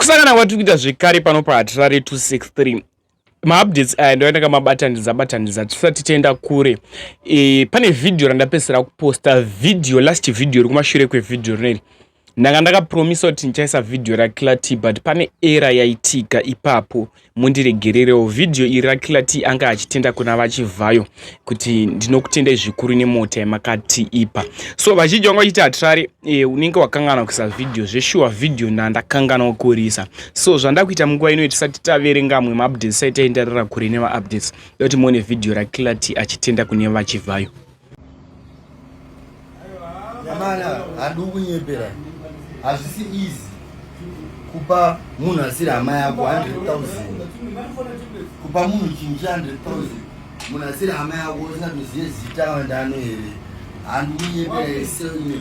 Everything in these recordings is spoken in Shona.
Kusangana kwatiri kuita zvekare pano paHatirare 263. Maupdates aya ndova ndakamabatanidza batanidza tisati taenda kure. E, pane vhidhiyo randapedzisira kuposta vhidhiyo last vhidhiyo ri kumashure kwevhidhiyo rineri ndanga ndakapromisa kuti ndichaisa vhidhiyo rakiller t but pane era yaitika ipapo mundiregererewo vhidhiyo iri rakiller t anga achitenda kuna vachivhayo kuti ndinokutendai zvikuru nemota yamakatiipa so vazhinji vanga vachiti hatirari e, unenge wakanganwa kuisa vhidhiyo zveshuwa vhidhiyo ndandakanganwa kuriisa so zvandakuita munguva ino tisati taverenga amwe maupdates sai taenderera kure nemaupdates kuti muone vhidhiyo rakiller t achitenda kune vachivhayo Amana, handidi kunyepera. Hazvisi easy kupa munhu asiri hama yako 100,000. Kupa munhu chinhu che 100,000 munhu asiri hama yako usingatozive zita kana ndano here. Handidi kunyepera ese ine.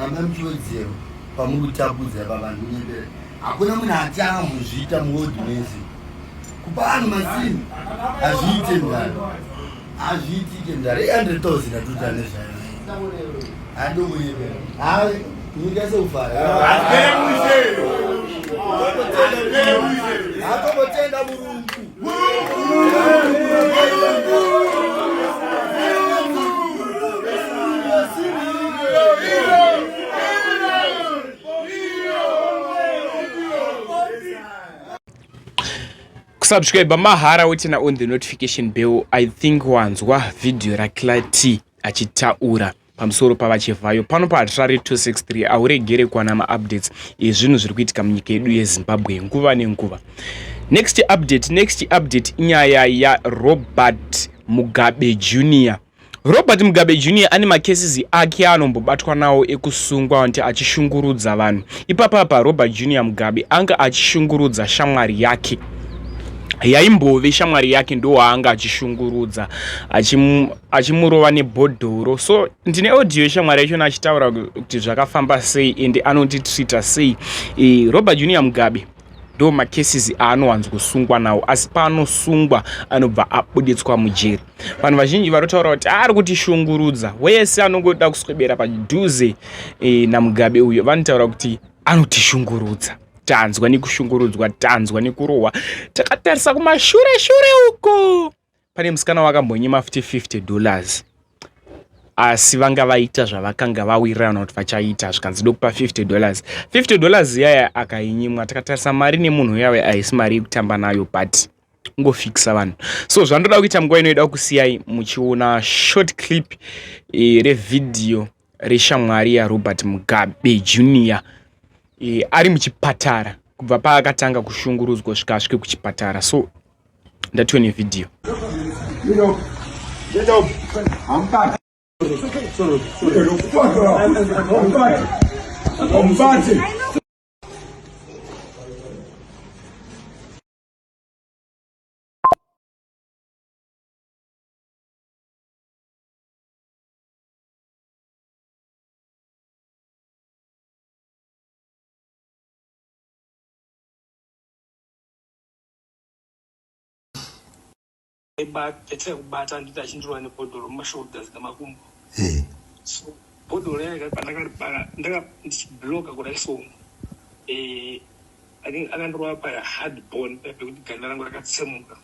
Ramba muchiwedzera pamuri kutapudza baba handidi kunyepera. Hakuna munhu ati akambozviita muworld mese. Kupa vanhu masini hazviite mdara. Hazviitike mdara. 100,000 atuta nezvayo. Handidi kunyepera. Hayi nyika sekufara. Hatombotenga murungu. Kusubscribe mahara wotina on the notification bell. I think wanzwa video raClarty achitaura pamusoro pavachivhayo pano pahatirare 263 auregere kuwana maupdates ezvinhu zviri kuitika munyika yedu yezimbabwe nguva nenguva. Next update, next update inyaya yaRobert Mugabe Jr. Robert Mugabe Jr ane macases ake anombobatwa nawo ekusungwa nti achishungurudza vanhu. Ipapapa Robert Jr Mugabe anga achishungurudza shamwari yake yaimbove shamwari yake ndowaanga achishungurudza achimurova nebhodhoro. So ndine audio yeshamwari yachona achitaura kuti zvakafamba sei ende anonditreata sei. E, Robert Jr Mugabe ndo macases aanowanzosungwa nawo, asi paanosungwa anobva abuditswa mujeri. Vanhu vazhinji vanotaura kuti ari kutishungurudza, wese anongoda kuswebera padhuze e, naMugabe uyo vanotaura kuti anotishungurudza. Tanzwa nekushungurudzwa, tanzwa nekurohwa, takatarisa kumashure shure uko pane musikana wakambonyima futi 50 dollars asi vanga vaita zvavakanga vawirirana kuti vachaita zvikanzi dokupa 50 dollars 50 dollars yaya akainyimwa. Takatarisa mari nemunhu yave haisi mari yekutamba nayo but ungofikisa vanhu. So zvandoda kuita munguva ino ida kusiyai muchiona short clip e, revhidhiyo reshamwari yaRobert Mugabe Junior e, ari muchipatara kubva paakatanga kushungurudzwa kusvika asvike kuchipatara. So ndatiwe nevhidhiyo. Aibata kubata anditi achindirova nebhodhoro mumashoulders nemakumbo. So bhodhoro riya pandakaribata ndaka ndichibloka kudai so eh, I think akandirova pa hard bone pekuti ganda rangu rakatsemuka.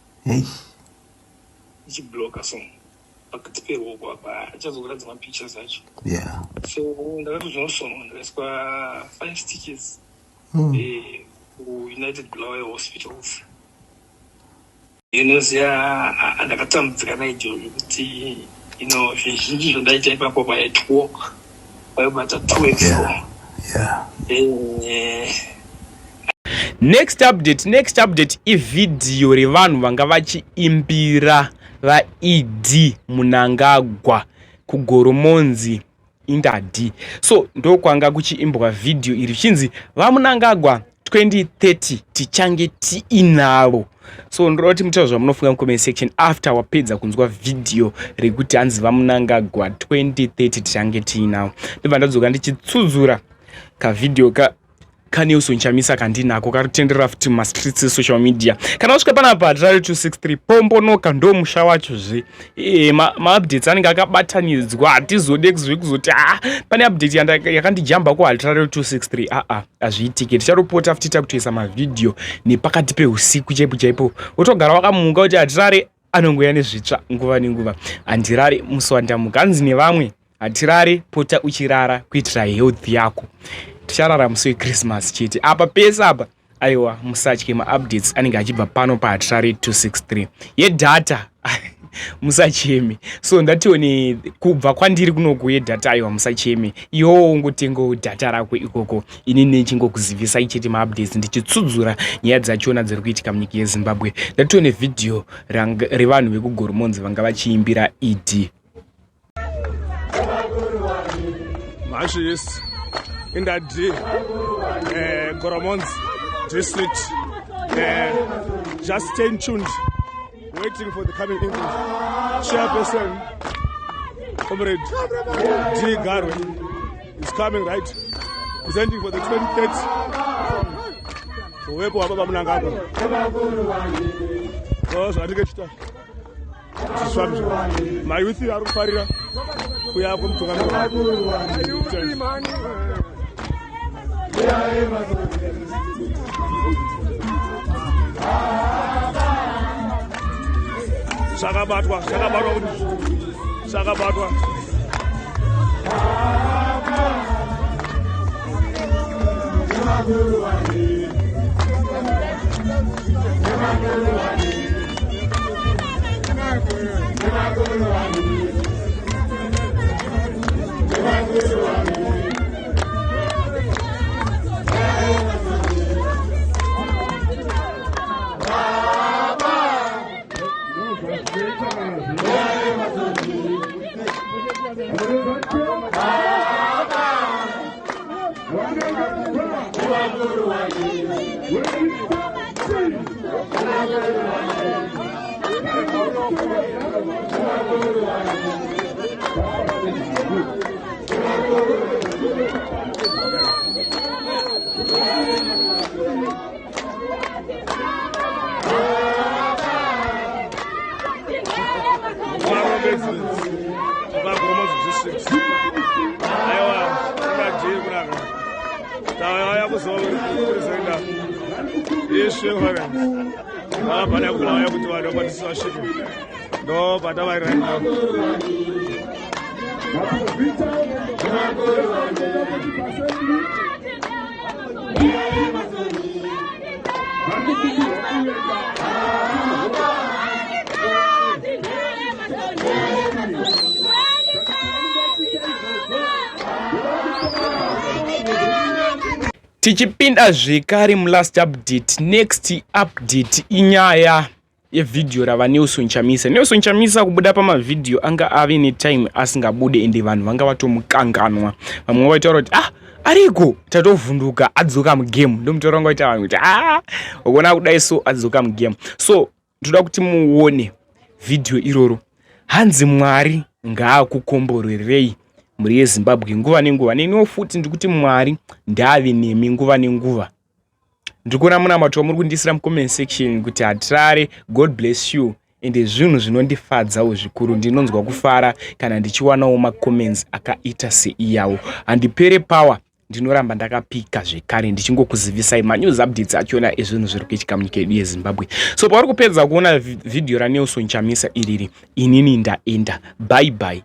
Ndichibloka so pakati peruoko apa achazokuratidza mapictures acho. Yeah. So ndakatozonosonwa ndikaiswa 5 stitches. Eh, kuUnited Bulawayo Hospitals. Ndinoziva ndakatambudzika naIjo zvekuti you know zvizhinji zvandaita ipapo pa at work waibata 2 and 4. Yeah. Eh, Next update, next update ivhidhiyo revanhu vanga vachiimbira vaED Mnangagwa kuGoromonzi Indadi. So ndokwanga kuchiimbwa vhidhiyo iri zvichinzi vaMnangagwa 2030 tichange tiinavo. So ndoda kuti mutaure zvamunofunga mucomment section after wapedza kunzwa vhidhiyo rekuti hanzi vaMnangagwa 2030 tichange tiinavo. Ndobva ndadzoka ndichitsudzura kavhidhiyo ka kaNelson Chamisa kandinako kari kutenderera futi mumastreets esocial media. Kana wasvika panapa Hatirare 263, pombonoka ndo musha wacho zve. Maupdates anenge akabatanidzwa, hatizode kuzoti a pane update yakandijamba kuHatirare 263. Aa, hazviitike. Ticharipota futi, takutoisa mavhidhiyo nepakati peusiku chaipo chaipo, wotogara wakamuka kuti Hatirare anongoya nezvitsva nguva nenguva. Handirare musi wandamuka. Hanzi nevamwe, hatirare, pota uchirara kuitira health yako. Ticharara musi weChristmas chete. Apa pese apa, aiwa, musatye, maupdates anenge achibva pano paHatirare 263. Yedhata musacheme. So ndatione kubva kwandiri kunoku yedhata, aiwa, musacheme. Iwowo ungotengawo dhata rako ikoko, inini nechingokuzivisai chete maupdates, ndichitsudzura nyaya dzachona dziri kuitika munyika yeZimbabwe. Ndatione vhidhiyo revanhu vekuGoromonzi vanga vachiimbira ED. Mashi East in that day, Goromonzi district, just stay tuned, waiting for the coming English chairperson, Comrade D. Garwe, is coming, right, presenting for the 23rd. Uwepo wababa Mnangagwa. So zvatinge chita zvisvambi mayouth ari kufarira kuya kwemutungamiri. Chakabatwa, chakabatwa kuti chakabatwa. VaGoromonzi district, aiwa, ingadii kunaka, tauya kuzopresenta isve vapana kulauya kuti vanhu vakwanise vasvike, ndo patavari right now. Tichipinda zvekare mulast update, next update inyaya yevhidhiyo ravaNelson Chamisa. Nelson Chamisa kubuda pamavhidhiyo anga ave netime asingabude, ende vanhu vanga vatomukanganwa. Vamwe vaitaura kuti, "Ah, ariko, tatovhunduka, adzoka mugame." Ndomutaura vanga vaita vanhu kuti, "Ah, ukuona kudai, so adzoka mugame." So ndoda kuti muone vhidhiyo iroro. Hanzi, "Mwari ngaakukomborerei, mhuri yeZimbabwe, nguva nenguva." Neniwo futi ndikuti Mwari ndaave nemi nguva nenguva. Ndiri kuona munamato wamuri kundisira mucomment section kuti, "Hatirare, God bless you." Ende zvinhu zvinondifadzawo zvikuru, ndinonzwa kufara kana ndichiwanawo macomments akaita seiyawo. Handipere power, ndinoramba ndakapika zvekare ndichingokuzivisai manews updates achona ezvinhu zviri kuitika munyika yedu yeZimbabwe. So pauri kupedza kuona vhidhiyo raNelson Chamisa iriri, inini ndaenda. Bye bye.